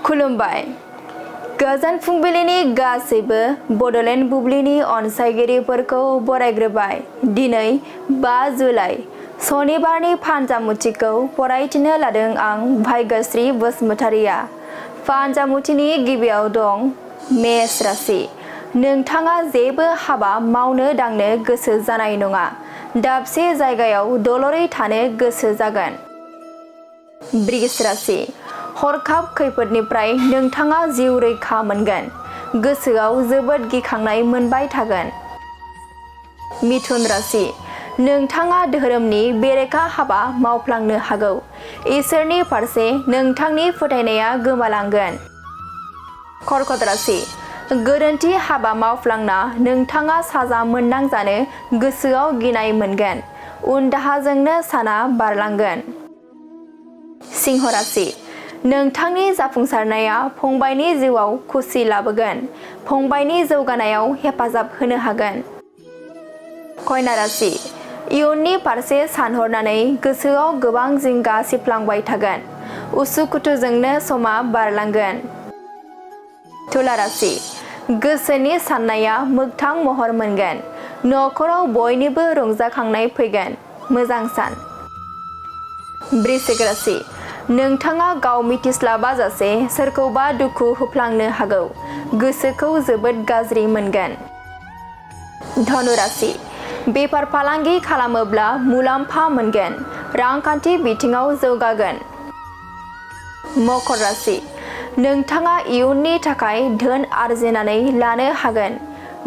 खुलुमबाय गोजोन फुंबिलिनि गासैबो बड'लेण्ड बुब्लिनि अनसायगिरिफोरखौ बरायग्रोबाय। दिनै 5 जुलाइ सनिबारनि फानजामुथिखौ फरायथिनो लादों आं भाग्यश्री बसुमतारिया। फानजामुथिनि गिबियाव दं मेष राशि। नोंथाङा जेबो हाबा मावनो दांनो गोसो जानाय नङा। दाबसे जायगायाव दलरै थानो गोसो जागोन। वृष राशि। हरखाब खैफोदनिफ्राय नोंथाङा जिउ रैखा मोनगोन। गोसोआव जोबोद गिखांनाय मोनबाय थागोन। मिथुन राशि। नोंथाङा धोरोमनि बेरेखा हाबा मावफ्लांनो हागौ। इसोरनि फारसे नोंथांनि फोथायनाया गोमालांगोन। कर्कट राशि। गोरोन्थि हाबा मावफ्लांना नोंथाङा साजा मोननांजानो गोसोआव गिनाय मोनगोन। उनदाहाजोंनो साना बारलांगोन। सिंह राशि। नोंथांनि जाफुंसारनाया फंबायनि जिउआव खुसि लाबोगोन। फंबायनि जौगानायाव हेफाजाब होनो हागोन। कन्या राशि। इयुननि फारसे सानहरनानै गोसोआव गोबां जिंगा सिफ्लांबाय थागोन। उसुखुथुजोंनो समा बारलांगोन। तुला राशि। गोसोनि साननाया मोगथां महर मोनगोन। नखराव बयनिबो रंजाखांनाय फैगोन। मोजां सान। वृश्चिक राशि। नोंथाङा गाव मिथिस्लाबाजासे सोरखौबा दुखु होफ्लांनो हागौ। गोसोखौ जोबोद गाज्रि मोनगोन। धनु राशि। बेफार फालांगि खालामोब्ला मुलाम्फा मोनगोन। रांखान्थि बिथिङाव जौगागोन। मकर राशि। नोंथाङा इयुननि थाखाय धोन आरजिनानै लानो हागोन।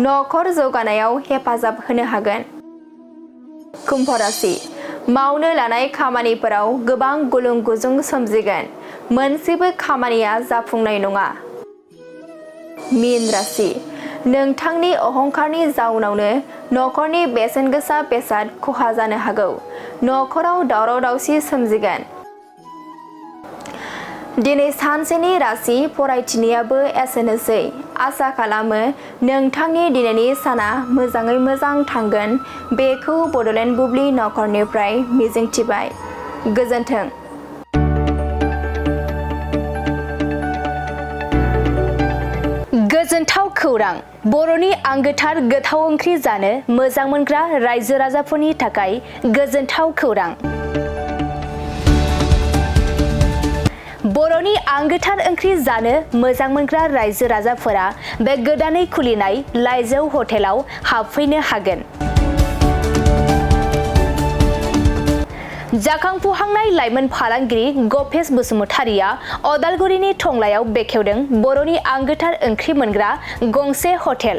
नखर जौगानायाव हेफाजाब होनो हागोन। कुम्भ राशि। मावनो लानाय खामानिफोराव गोबां गुलुं गुजुं सोमजिगोन। मोनसेबो खामानिया जाफुंनाय नङा। मीन राशि। नोंथांनि अहंकारनि जाउनावनो नखरनि बेसेनगोसा बेसाद खहा जानो हागौ। नखराव दावराव दावसि सोमजिगोन। दिनै सानसेनि राशि फरायथिनायाबो एसेनोसै। आसा खालामो नोंथांनि दिनैनि साना मोजाङै मोजां थांगोन। बेखौ बड'लेण्ड बुब्लि नखरनिफ्राय मिजिंथिबाय। गोजोन्थों। गोजोनथाव खौरां। बर'नि आंगोथार गोथाव ओंख्रि जानो मोजां मोनग्रा रायजो राजाफोरनि थाखाय गोजोनथाव खौरां। बर'नि आंगोथार ओंख्रि जानो मोजां मोनग्रा रायजो राजाफोरा बे गोदानै खुलिनाय लाइजौ हटेलाव हाबफैनो हागोन। जाखांफुहांनाय लाइमोन फालांगिरि गपेश बसुमतारिया अदालगुरिनि टंलायाव बेखेवदों बर'नि आंगोथार ओंख्रि मोनग्रा गंसे हटेल।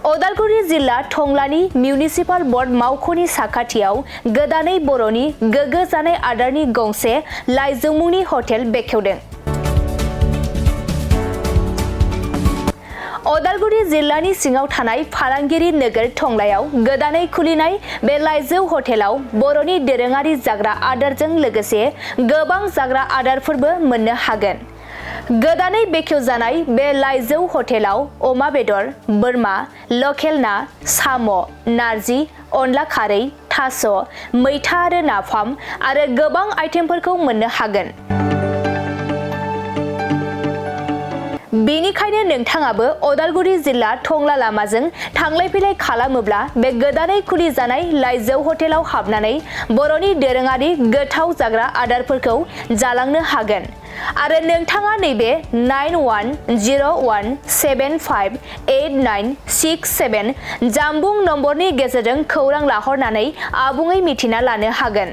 अदालगुरि जिल्ला टंलानि मिउनिसिपाल बर्ड मावख'नि साखाथियाव गोदानै बर'नि गोग्गो जानाय आदारनि गंसे लाइजौ मुंनि हटेल बेखेवदों। अदालगुरि जिल्लानि सिङाव थानाय फालांगिरि नोगोर टंलायाव गोदानै खुलिनाय बे लाइजौ हटेलाव बर'नि दोरोङारि जाग्रा आदारजों लोगोसे गोबां जाग्रा आदारफोरबो मोननो हागोन। गोदानै बेखेवजानाय बे लाइजौ हटेलाव अमा बेदर, बोरमा, लकेल ना, साम', नारजि, अनला खारै, थास', मैथा आरो नाफाम आरो गोबां आइटेमफोरखौ मोननो हागोन। बेनिखायनो नोंथाङाबो अदालगुरि जिल्ला टंला लामाजों थांलाय फैलाय खालामोब्ला बे गोदानै खुलिजानाय लाइजौ हटेलाव हाबनानै बर'नि दोरोङारि गोथाव जाग्रा आदारफोरखौ जालांनो हागोन। आरो नोंथाङा नैबे 9101758967 जानबुं नम्बरनि गेजेरजों खौरां लाहरनानै आबुङै मिथिना लानो हागोन।